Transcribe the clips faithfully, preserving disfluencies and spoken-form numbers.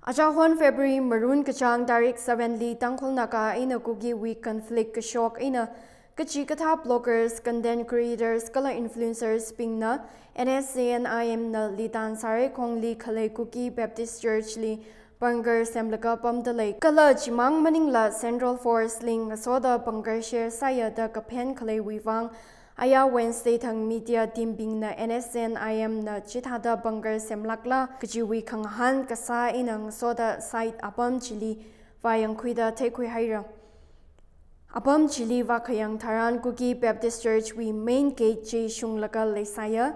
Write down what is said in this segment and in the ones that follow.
Achahon February marun kachāng tarik seven li Tangkhul Naga eina Kuki wui conflict kashok eina kachikathā bloggers, content creators kala influencers bingna N S C N I M na Litan Sarekhongli khalei Kuki Baptist Church li bunker semlaga pamda lei. Kala chimang maningla Central Force li ngasoda bunker share sāya da kaphen khaleiwui vang, aya Wednesday thang media team bingna N S C N I M na chithāda bunker semlakla kajiwui khangahān kasā eina ngasoda site apam chili vāyangkhuida theikhui haira. Apam chili vākhayang tharan Kuki Baptist Church wui main gate chi shunglaga leisāya.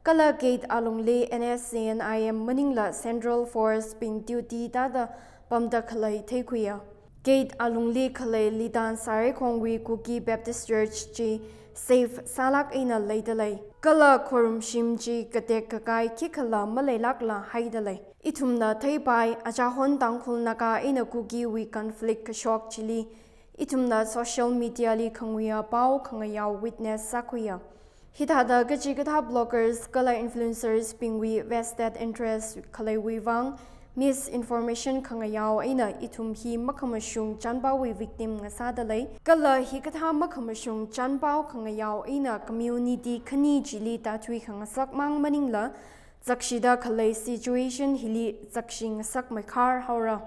Kala gate alungli N S C N I M maningla Central Force bing duty tāda pamda khalei theikhuiya. Gate alungli khalei Litan Sarekhongwui Kuki Baptist Church chi safe sālak eina leida lei. Kala khorumshim chi katek kakai khikhala maleilakla haida lei. Ithumna theipai Achahon Tangkhul Naga eina Kuki wui conflict kashok chili ithumna social media li khanguiya pao khangayao witness sākhuiya. Hithāda kachikathā bloggers kala influencers bingwui vested interest khaleiwui vang misinformation khangayao eina ithum hi makhamashung chanpaowui victim ngasāda lei. Kala hikathā makhamashung chanpao khangayao eina community khani chili tāthui khangasak mang maningla zakshida khalei situation hili zakshi ngasakmeikhar haora.